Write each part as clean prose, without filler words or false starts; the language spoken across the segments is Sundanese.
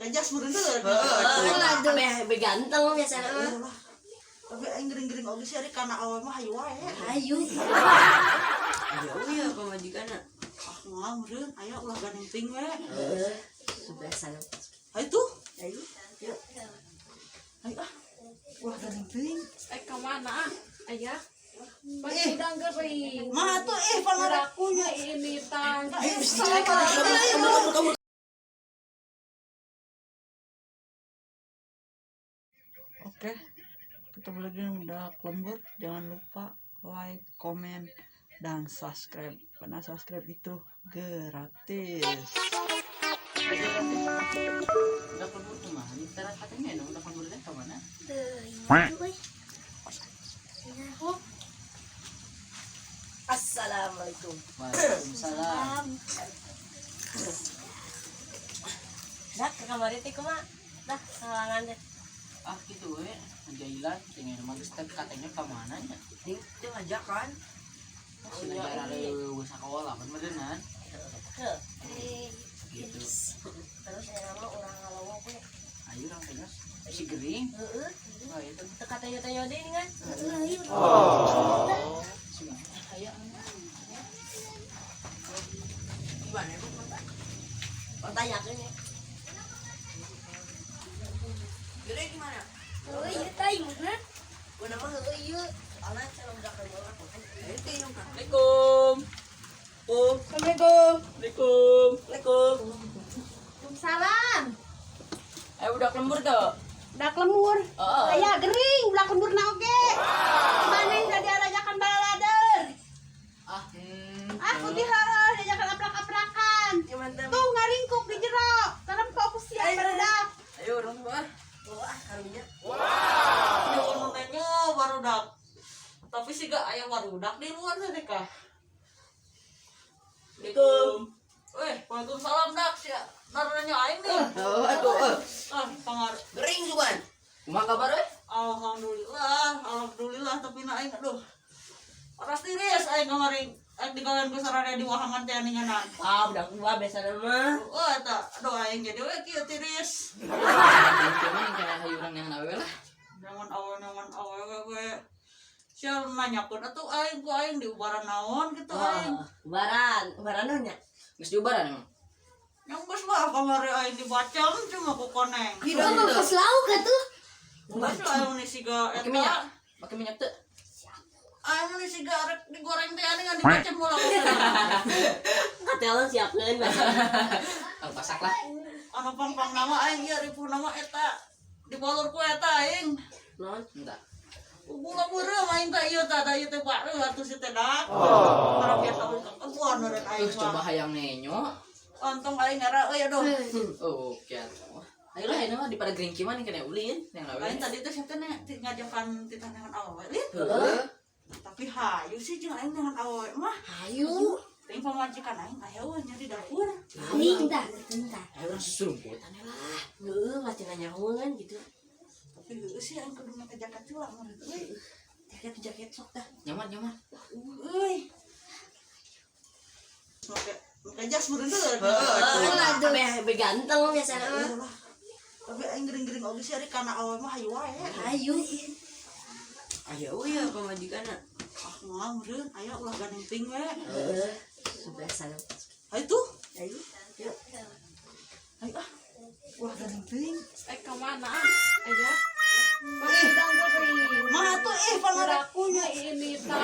Make jas meureun teu. Heeh, be ganteng biasana mah. Tapi aing gering-gering oge sih ari kana awewe mah hayu wae. Hayu. Jauh ya pamajikanna. Ah, moal meureun aya ulah gandeng teuing we. Heeh. Biasana. Hayu tuh. Hayu. Yuk. Hayu ah. Ulah gandeng teuing. Eh, kemana ah? Ayah. Pasti udah gering. Mah atuh ih pangarep Pirakunya ini tang. Oke, ketemu lagi dengan Budak Lembur. Jangan lupa like, komen, dan subscribe. Karena subscribe itu gratis. Budak lembur kumaha? Tara katanya dong budak lembur teh ka mana? Assalamualaikum. Waalaikumsalam. Dah ke kamar teh kumaha? Dah halangan teh. Ah gitu we, ngajailan tinggal mah geus teh katanya ka mana nya? Ding, teu ngajakan. Si negara reueuh sakola pan meureunnan. Heuh. Gitu. Terus aya mah urang ngalowok we. Ayo urang teh geus si gering. Heeh. Wah itu. Teu katanya-tanya deui kan. Si mah aya. Gimana emang mata? Oh, tanyakeun ya. Gede gimana? Oh iya tay mana? Gua nama heueuh ieu. Soalnya cara budak lembur aku kan. Assalamualaikum. Oh, Assalamualaikum. Assalamualaikum. Assalamualaikum. Salam. Eh budak lembur tuh. Budak lembur. Heeh. Aya gering, budak lembur na oge. Mana yang tadi arajakan balalader? Ah, Ah, putih heueuh diajakan aprak-aprakan. Gimana? Tuh ngaringkuk di jero. Tarempo ku siap barudak. Ayo urang mah. Wah, karunya. Ya urang tanya barudak. Tapi sih gak aya barudak di luar teh kah. Assalamualaikum. Eh, waalaikumsalam dak sia. Naranya aing nih. Oh, aduh, eh. Ah, pangar. Gering sugan. Kumaha kabar we? Alhamdulillah, alhamdulillah tapi na aing aduh. Paras tiris aing kemarin aing digawean ku sarana di wahangan teh ninganan. Ah, budak gua biasana mah. Oh, eta aduh aing jadi we kieu tiris. Cuman yang kena hayu urang yang awewe lah. Nyaman awewe nyaman awewe we. Sia nanyakeun atuh aing ku aing di ubaran naon gitu aing. Ubaran, ubaran naon nya? Geus diubaran emang. Yang geus mah kamari aing dibacem cuma ku koneng. Oh, pas lauk atuh. Geus lah aing meni siga Pakai minyak. eta. Pakai minyak teu. Aing meni siga rek digoreng teh aing dibacem mula ku koneng. Katelan siapkeun biasana. Ah, pasak lah. Anu pang-pang nama aing ieu ripuh nama eta. Dibalur ku eta aing. Naon? Entah. Gula beureum aing teh ieu teh da ieu teh baru atuh si teh dak. Para biasa kebuan meureun aing Coba mah. hayang nenyo. Ontong aing ngara euy aduh. Oke. Ayo lah ini mah di pada gering mah nih kena ulin yang awewe. Aing tadi teh sia teh ngajakan titanehan awewe lin. Heeh. Tapi hayu sih jeung aing neangan awewe mah. Hayu. Teuing pamajikan aing aya we nya di dapur. Aing dah, bentar. Ayo urang susurumputan lah. Heueuh, mah cenah nyahoeun gitu. Tapi heueuh sih aing kudu make jaket heula meureun euy. Jaket jaket sok dah. Nyaman nyaman. Euy. Make make jas meureun teu. Heeh, be ganteng biasana mah. Tapi aing gering-gering oge sih ari kana awewe mah hayu wae. Hayu. Ayo ya pamajikanna. Ah, moal meureun aya ulah gandeng teuing we. Heeh. Biasana. Hayu tuh. Hayu. Yuk. Hayu ah. Ulah gandeng teuing. Eh, kemana ah? Ayah. Pasti udah gering. Mah atuh ih pangarep Pirakunya ini tang.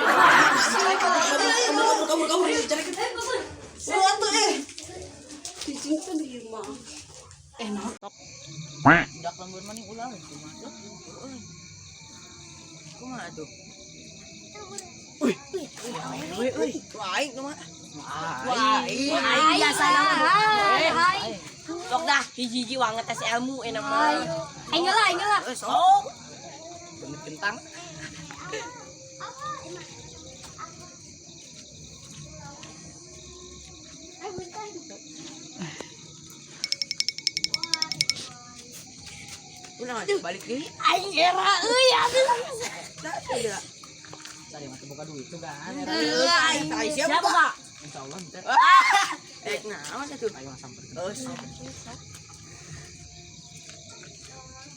Kabur kabur kabur cari kita. Lu atuh ih. Cicing tuh di imah. Eh naon Budak lembur mah nih ulah we kumaha tuh? Euy. Kumaha tuh? Wih, wih, wih. Wah, aing kumaha? Wah, aing. Aing biasana mah. Hai. Sok dah, hiji-hiji wanget tes ilmu enak mah. Aing lah, aing lah. Eh, sok. Bener kentang. Udah nggak balik deui. Aing era euy atuh. Cari mah buka duit tuh kan. Heueuh aing. Siapa, Kak? Insyaallah ntar. Rek naon atuh? Ayo samper. Oh, sok.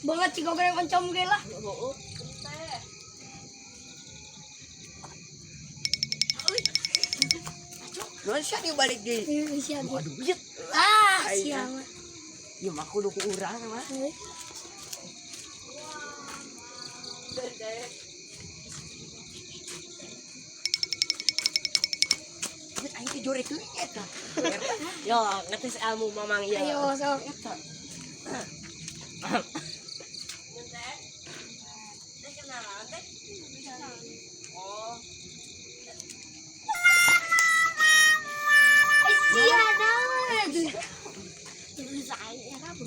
Banget cik goreng oncom ge lah. Nuhun sia dia balik deui. Ih, sia ge. Aduh, duit. Ah, sia mah. Ieu mah kudu ku urang mah. Duit aing teh jore teuing eta. Yo, ngetes ilmu mamang ieu. Ayo sok. Eta. Teh kenalan teh. Oh, Ai sia naon.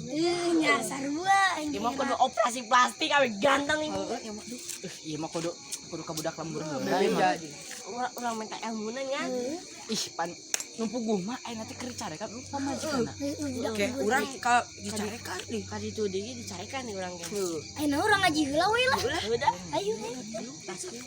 Eh, nya sarua aing. ieu mah kudu operasi plastik awe ganteng ini. Heeh, ieu mah duh. Ieu mah kudu kudu ka budak lembur heula ieu mah. Urang urang minta ilmuna nya. Ih, pan nu puguh mah aing nanti keur dicarekan lu pamajikanna. Heeh, Oke, urang ka dicarekan nih. Ka ditu deui dicarekan nih urang ge. Heuh. Ayo urang ngaji heula we lah. Udah. Ayo. Taskeun.